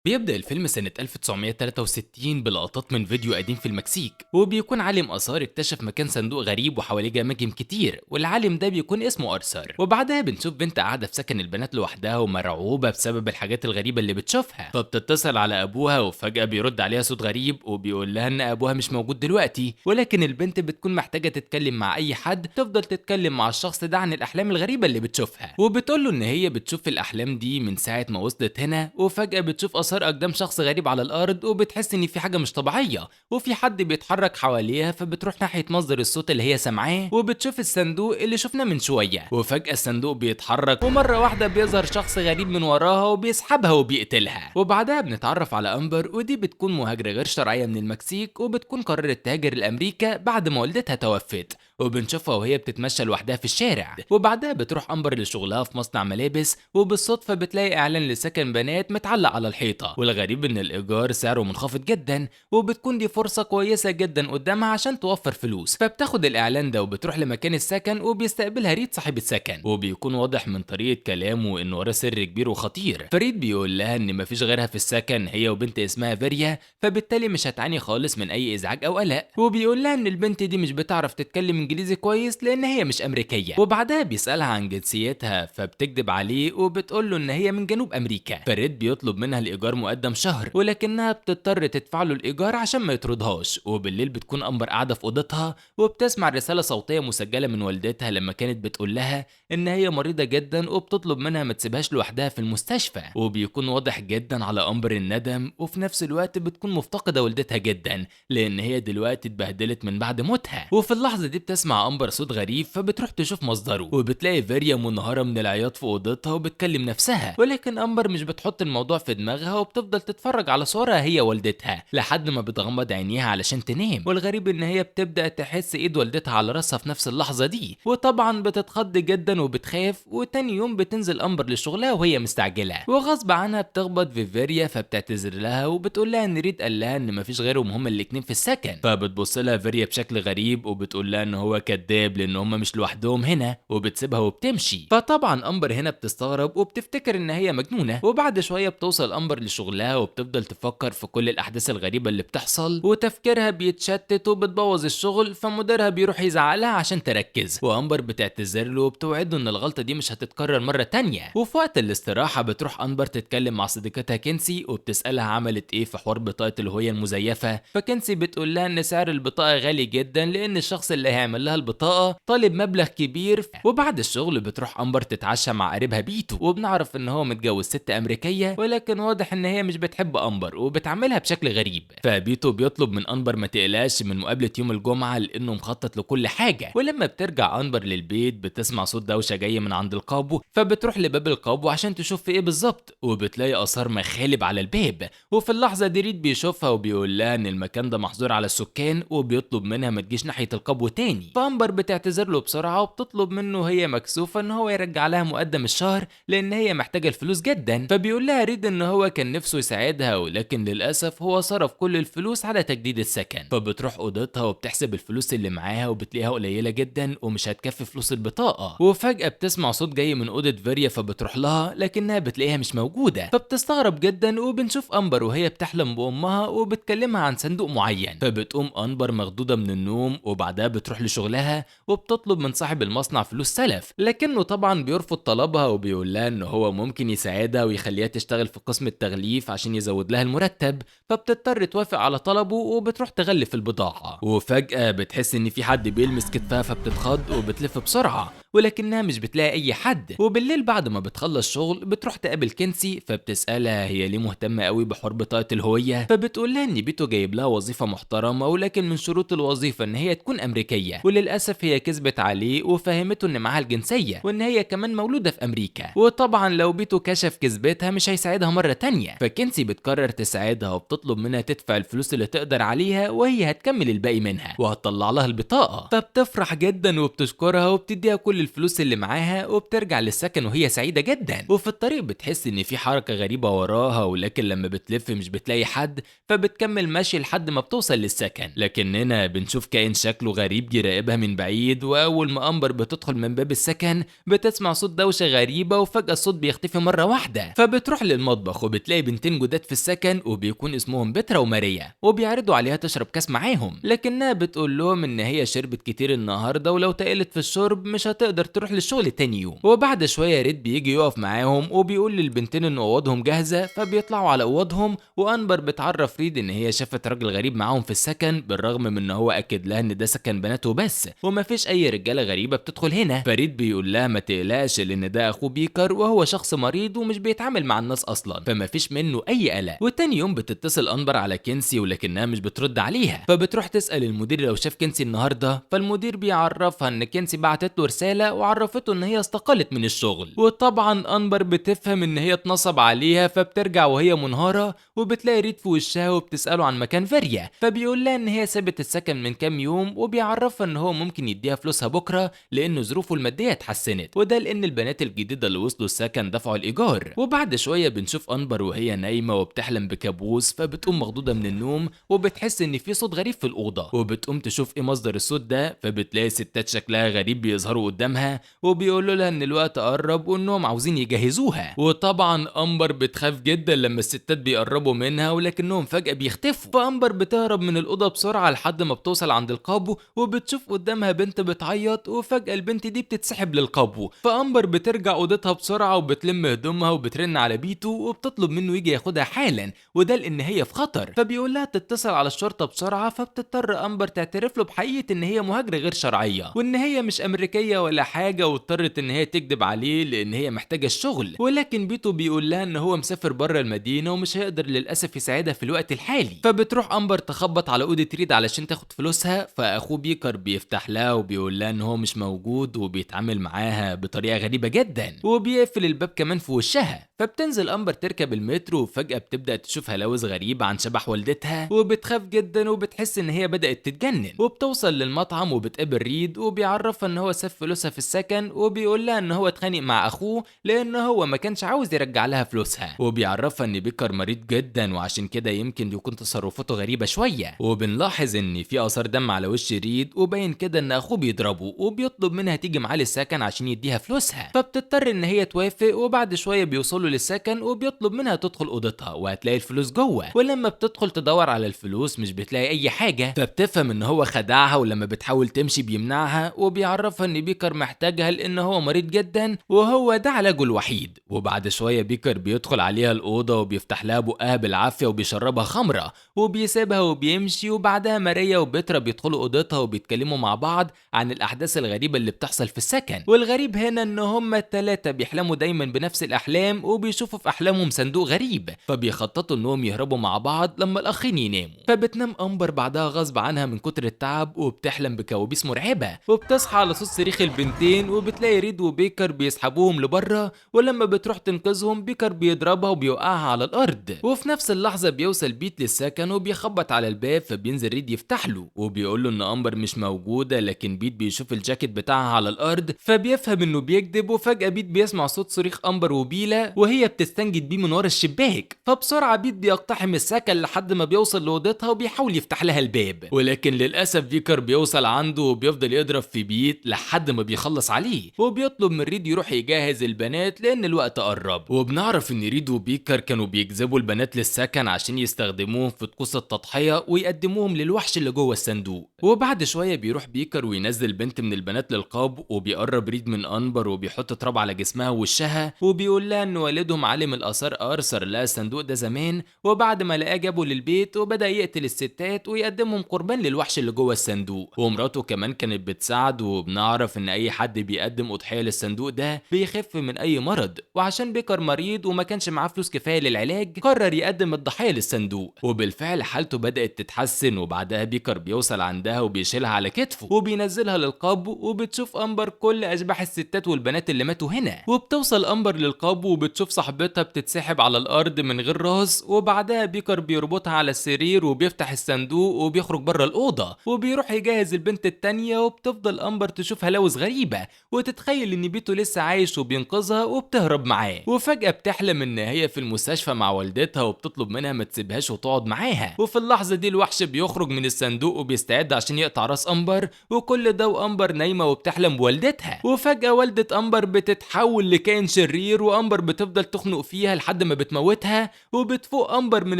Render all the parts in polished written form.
بيبدأ الفيلم سنة 1963 بلقطات من فيديو قديم في المكسيك، وبيكون عالم آثار اكتشف مكان صندوق غريب وحواليه جماجم كتير، والعالم ده بيكون اسمه أرثر. وبعدها بنشوف بنت قاعدة في سكن البنات لوحدها ومرعوبة بسبب الحاجات الغريبة اللي بتشوفها، فبتتصل على أبوها وفجأة بيرد عليها صوت غريب وبيقول لها إن أبوها مش موجود دلوقتي، ولكن البنت بتكون محتاجة تتكلم مع أي حد، تفضل تتكلم مع الشخص ده عن الأحلام الغريبة اللي بتشوفها، وبتقول له إن هي بتشوف الأحلام دي من ساعة ما وصلت هنا، وفجأة بتشوف آثار أقدام شخص غريب على الأرض وبتحس إن في حاجة مش طبيعية وفي حد بيتحرك حواليها، فبتروح ناحية مصدر الصوت اللي هي سامعاه وبتشوف الصندوق اللي شفناه من شوية، وفجأة الصندوق بيتحرك ومرة واحدة بيظهر شخص غريب من وراها وبيسحبها وبيقتلها. وبعدها بنتعرف على أمبر، ودي بتكون مهاجرة غير شرعية من المكسيك وبتكون قررت تهاجر لأمريكا بعد ما والدتها توفت، وبنشوفها وهي بتتمشى لوحدها في الشارع. وبعدها بتروح أمبر لشغلها في مصنع ملابس، وبالصدفة بتلاقي إعلان لسكن بنات متعلق على الحيطة، والغريب إن الإيجار سعره منخفض جدا، وبتكون دي فرصة كويسة جدا قدامها عشان توفر فلوس. فبتاخد الإعلان ده وبتروح لمكان السكن، وبيستقبلها ريد صاحب السكن، وبيكون واضح من طريقة كلامه إنه وراه سر كبير وخطير. فريد بيقول لها إن مفيش غيرها في السكن، هي وبنت اسمها فيريا، فبالتالي مش هتعاني خالص من أي إزعاج أو قلق، وبيقول لها إن البنت دي مش بتعرف تتكلم إنجليزي كويس لأن هي مش أمريكية. وبعدها بيسألها عن جنسيتها، فبتكذب عليه وبتقول له إن هي من جنوب أمريكا. فريد بيطلب منها الإيجار مقدم شهر، ولكنها بتضطر تدفع له الإيجار عشان ما يطردهاش. وبالليل بتكون أمبر قاعدة في أوضتها وبتسمع رسالة صوتية مسجلة من والدتها لما كانت بتقول لها إن هي مريضة جدا وبتطلب منها ما تسيبهاش لوحدها في المستشفى. وبيكون واضح جدا على أمبر الندم، وفي نفس الوقت بتكون مفتقدة والدتها جدا لأن هي دلوقتي اتبهدلت من بعد موتها. وفي اللحظة دي بتسمع أمبر صوت غريب، فبتروح تشوف مصدره، وبتلاقي فيريا منهارة من العياط في أوضتها وبتكلم نفسها، ولكن أمبر مش بتحط الموضوع في دماغها وبتفضل تتفرج على صورها هي والدتها لحد ما بتغمض عينيها علشان تنام. والغريب إن هي بتبدأ تحس إيد والدتها على راسها في نفس اللحظة دي، وطبعا بتتخض جدا وبتخاف. وتاني يوم بتنزل أمبر لشغلها وهي مستعجلة، وغصب عنها بتخبط في فيريا، فبتعتذر لها وبتقول لها إن ريد قال لها إن مفيش غيرهم هما الاتنين في السكن. فبتبص لها فيريا بشكل غريب وبتقول لها إن هو كذاب لأن هما مش لوحدهم هنا، وبتسيبها وبتمشي. فطبعا أمبر هنا بتستغرب وبتفتكر إن هي مجنونة. وبعد شوية بتوصل أمبر لشغلها وبتفضل تفكر في كل الأحداث الغريبة اللي بتحصل، وتفكيرها بيتشتت وبتبوظ الشغل، فمديرها بيروح يزعقلها عشان تركز، وأمبر بتعتذر له وبتوعده إن الغلطة دي مش هتتكرر مرة تانية. وفي وقت الاستراحة بتروح أمبر تتكلم مع صديقتها كنسي وبتسألها عملت إيه في حوار بطاقة الهوية المزيفة، فكنسي بتقول لها إن سعر البطاقة غالي جدا لأن الشخص اللي هيعمل لها البطاقة طالب مبلغ كبير. وبعد الشغل بتروح أمبر تتعشى مع قريبها بيتو، وبنعرف إن هو متجوز ست أمريكية، ولكن واضح إن هي مش بتحب أمبر وبتعملها بشكل غريب. فبيتو بيطلب من أمبر ما تقلقش من مقابلة يوم الجمعة لأنه مخطط لكل حاجة. ولما بترجع أمبر للبيت بتسمع صوت دوشة جاي من عند القابو، فبتروح لباب القابو عشان تشوف في ايه بالظبط، وبتلاقي آثار مخالب على الباب. وفي اللحظة دي ريد بيشوفها وبيقول لها إن المكان ده محظور على السكان، وبيطلب منها ما تجيش ناحية القابو تاني. فأمبر بتعتذر له بسرعة وبتطلب منه هي مكسوفة إن هو يرجع لها مقدم الشهر لأن هي محتاجة الفلوس جدا. فبيقول لها ريد إن هو كان نفسه يساعدها، ولكن للأسف هو صرف كل الفلوس على تجديد السكن. فبتروح أوضتها وبتحسب الفلوس اللي معاها وبتلاقيها قليلة جدا ومش هتكفي فلوس البطاقة. وفجأة بتسمع صوت جاي من أوضة فيريا، فبتروح لها لكنها بتلاقيها مش موجودة، فبتستغرب جدا. وبنشوف أمبر وهي بتحلم بأمها وبتكلمها عن صندوق معين، فبتقوم أمبر مخضوضة من النوم. وبعدها بتروح لشغلها وبتطلب من صاحب المصنع فلوس سلف، لكنه طبعا بيرفض طلبها وبيقول لها ان هو ممكن يساعدها ويخليها تشتغل في قسم التغليف عشان يزود لها المرتب. فبتضطر توافق على طلبه وبتروح تغلف البضاعة. وفجأة بتحس ان في حد بيلمس كتفها، فبتتخض وبتلف بسرعة، ولكنها مش بتلاقي اي حد. وبالليل بعد ما بتخلص شغل بتروح تقابل كنسي، فبتسألها هي ليه مهتمة قوي بحوار بطاقة الهوية، فبتقول لها ان بيتو جايب لها وظيفة محترمة، ولكن من شروط الوظيفة ان هي تكون امريكية، وللاسف هي كذبت عليه وفهمته ان معاها الجنسية وان هي كمان مولودة في امريكا، وطبعا لو بيتو كشف كذبتها مش هيساعدها مرة تانية. فكنسي بتقرر تساعدها وبتطلب منها تدفع الفلوس اللي تقدر عليها وهي هتكمل الباقي منها وهتطلع لها البطاقة. فبتفرح جدا وبتشكرها وبتديها كل الفلوس اللي معاها وبترجع للسكن وهي سعيدة جدا. وفي الطريق بتحس ان في حركة غريبة وراها، ولكن لما بتلف مش بتلاقي حد، فبتكمل ماشي لحد ما بتوصل للسكن. لكننا بنشوف كائن شكله غريب يراقبها من بعيد، واول ما امبر بتدخل من باب السكن بتسمع صوت دوشة غريبة، وفجأة الصوت بيختفي مرة واحدة. فبتروح للمطبخ وبتلاقي بنتين جداد في السكن وبيكون اسمهم بترا وماريا، وبيعرضوا عليها تشرب كاس معاهم، لكنها بتقول لهم ان هي شربت كتير النهارده ولو تقلت في الشرب مش هتقدر تروح للشغل تاني يوم. وبعد شوية ريد بيجي يقف معاهم وبيقول للبنتين ان اوضهم جاهزة، فبيطلعوا على اوضهم. وانبر بتعرف ريد ان هي شافت راجل غريب معاهم في السكن، بالرغم من ان هو اكد لها ان ده سكن بناته بس ومفيش اي رجاله غريبة بتدخل هنا. فريد بيقول لها ما تقلقش لان ده اخوه بيكر وهو شخص مريض ومش بيتعامل مع الناس اصلا، فمفيش منه اي قلق. وتاني يوم بتتصل انبر على كنسي ولكنها مش بترد عليها، فبتروح تسال المدير لو شاف كنسي النهارده، فالمدير بيعرفها ان كنسي بعتت له رسالة وعرفته ان هي استقالت من الشغل. وطبعا انبر بتفهم ان هي اتنصب عليها، فبترجع وهي منهاره وبتلاقي ريد في وشها وبتساله عن مكان فاريا، فبيقول لها ان هي سابت السكن من كام يوم، وبيعرفها ان هو ممكن يديها فلوسها بكره لان ظروفه المادية اتحسنت، وده لان البنات الجديدة اللي وصلوا السكن دفعوا الايجار. وبعد شوية بنشوف انبر وهي نايمة وبتحلم بكابوس، فبتقوم مخضوضه من النوم وبتحس ان في صوت غريب في الاوضة، وبتقوم تشوف ايه مصدر الصوت ده، فبتلاقي ستات شكلها غريب بيظهروا قدامها وبيقولوا لها ان الوقت قرب وانهم عاوزين يجهزوها. وطبعا امبر بتخاف جدا لما الستات بيقربوا منها ولكنهم فجأة بيختفوا، فامبر بتهرب من الاوضة بسرعة لحد ما بتوصل عند القابو، وبتشوف قدامها بنت بتعيط، وفجأة البنت دي بتتسحب للقابو، فامبر بترجع اوضتها بسرعة وبتلم هدومها وبترن على بيتو وبتطلب منه يجي ياخدها حالا، وده لان هي في خطر، فبيقول لها تتصل على الشرطة بسرعة. فبتضطر امبر تعترف له بحقيقة ان هي مهاجرة غير شرعية وان هي مش امريكية ولا حاجة، واضطرت ان هي تكذب عليه لان هي محتاجه الشغل. ولكن بيتو بيقول لها ان هو مسافر بره المدينة ومش هيقدر للاسف يساعدها في الوقت الحالي. فبتروح امبر تخبط على اوضة ريد علشان تاخد فلوسها، فاخوه بيكر بيفتح لها وبيقول لها ان هو مش موجود وبيتعامل معاها بطريقة غريبة جدا وبيقفل الباب كمان في وشها. فبتنزل امبر تركب المترو، وفجاة بتبدا تشوف هلاوس غريبة عن شبح والدتها، وبتخاف جدا وبتحس ان هي بدات تتجنن. وبتوصل للمطعم وبتقابل ريد وبيعرفها ان هو ساب فلوسها في السكن، وبيقول لها ان هو اتخانق مع اخوه لان هو ما كانش عاوز يرجع لها فلوسها، وبيعرفها ان بيكر مريض جدا وعشان كده يمكن يكون تصرفاته غريبة شوية. وبنلاحظ ان في اثار دم على وش ريد، وباين كده ان اخوه بيضربه وبيطلب منها تيجي معاه للسكن عشان يديها فلوسها، فبتضطر ان هي توافق. وبعد شوية بيوصلوا للسكن وبيطلب منها تدخل اوضتها وهتلاقي الفلوس جوه، ولما بتدخل تدور على الفلوس مش بتلاقي اي حاجة، فبتفهم ان هو خدعها، ولما بتحاول تمشي بيمنعها وبيعرفها ان بيكر محتاجها لان هو مريض جدا وهو ده علاجه الوحيد. وبعد شوية بيكر بيدخل عليها الاوضة وبيفتح لها بقها بالعافية وبيشربها خمره وبيسيبها وبيمشي. وبعدها ماريا وبترا بيدخلوا اوضتها وبيتكلموا مع بعض عن الاحداث الغريبة اللي بتحصل في السكن، والغريب هنا ان هما الثلاثة بيحلموا دايما بنفس الاحلام وبيشوفوا في احلامهم صندوق غريب، فبيخططوا انهم يهربوا مع بعض لما الاخين يناموا. فبتنام امبر بعدها غصب عنها من كتر التعب وبتحلم بكوابيس مرعبة، وبتصحى على صوت صريخ البنتين، وبتلاقي ريد وبيكر بيسحبوهم لبره، ولما بتروح تنقذهم بيكر بيضربها وبيوقعها على الارض. وفي نفس اللحظة بيوصل بيت للسكن وبيخبط على الباب، فبينزل ريد يفتح له وبيقول له ان امبر مش موجودة، لكن بيت بيشوف الجاكيت بتاعها على الارض فبيفهم انه بيكذب. وفجاة بيت بيسمع صوت صريخ امبر وبيلا وهي بتستنجد بيه من ورا الشباك، فبسرعه بيت بيقتحم السكن لحد ما بيوصل لاوضتها وبيحاول يفتح لها الباب، ولكن للاسف بيكر بيوصل عنده وبيفضل يضرب في بيت لحد ما بيخلص عليه، وبيطلب من ريد يروح يجهز البنات لان الوقت قرب. وبنعرف ان ريد وبيكر كانوا بيجذبوا البنات للسكن عشان يستخدموهم في طقوس التضحية ويقدموهم للوحش اللي جوه الصندوق. وبعد شوية بيروح بيكر وينزل بنت من البنات للقاب، وبيقرب ريد من انبر وبيحط تراب على جسمها ووشها، وبيقول لها ان والدهم عالم الاثار ارثر لقى الصندوق ده زمان، وبعد ما لقاه جابه للبيت وبدا يقتل الستات ويقدمهم قربان للوحش اللي جوه الصندوق، ومراته كمان كانت بتساعده. وبنعرف ان اي حد بيقدم اضحية للصندوق ده بيخف من اي مرض، وعشان بيكر مريض وما كانش معاه فلوس كفاية للعلاج قرر يقدم الضحية للصندوق، وبالفعل حالته بدات تتحسن. وبعدها بيكر بيوصل عندها وبيشيلها على كتفه وبينزلها للقبو، وبتشوف امبر كل اشباح الستات والبنات اللي ماتوا هنا. وبتوصل امبر للقبو وبتشوف صاحبتها بتتسحب على الارض من غير راس، وبعدها بيكر بيربطها على السرير وبيفتح الصندوق وبيخرج بره الاوضة وبيروح يجهز البنت التانية. وبتفضل امبر تشوف هلاوس غريبة غريبة، وتتخيل ان بيتو لسه عايش وبينقذها وبتهرب معاه. وفجأة بتحلم ان هي في المستشفى مع والدتها وبتطلب منها ما تسيبهاش وتقعد معاها. وفي اللحظة دي الوحش بيخرج من الصندوق وبيستعد عشان يقطع راس أمبر، وكل ده وأمبر نايمة وبتحلم بوالدتها. وفجأة والدة أمبر بتتحول لكائن شرير، وأمبر بتفضل تخنق فيها لحد ما بتموتها. وبتفوق أمبر من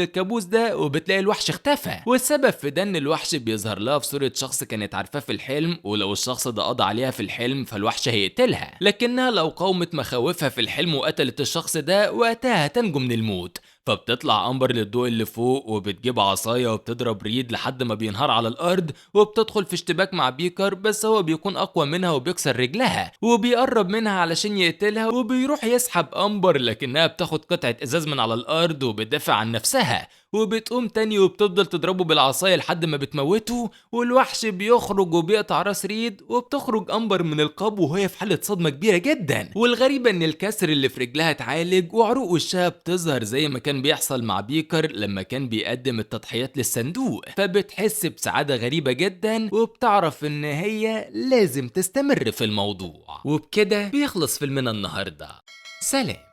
الكابوس ده وبتلاقي الوحش اختفى، والسبب في ده ان الوحش بيظهر لها في صورة شخص كانت عارفاه في الحلم، ولو الشخص ده قضى عليها في الحلم فالوحش هيقتلها، لكنها لو قاومت مخاوفها في الحلم وقتلت الشخص ده وقتها هتنجو من الموت. فبتطلع أمبر للضوء اللي فوق وبتجيب عصاية وبتضرب ريد لحد ما بينهار على الأرض، وبتدخل في اشتباك مع بيكر بس هو بيكون أقوى منها وبيكسر رجلها، وبيقرب منها علشان يقتلها، وبيروح يسحب أمبر لكنها بتاخد قطعة إزاز من على الأرض وبتدافع عن نفسها، وبتقوم تاني وبتفضل تضربه بالعصاية لحد ما بتموته. والوحش بيخرج وبيقطع راس ريد، وبتخرج أمبر من القبو وهي في حالة صدمة كبيرة جدا. والغريبة إن الكسر اللي في رجلها اتعالج وعروق وشها بتظهر زي ما كان بيحصل مع بيكر لما كان بيقدم التضحيات للصندوق، فبتحس بسعادة غريبة جدا وبتعرف إن هي لازم تستمر في الموضوع. وبكده بيخلص فيلمنا النهاردة. سلام.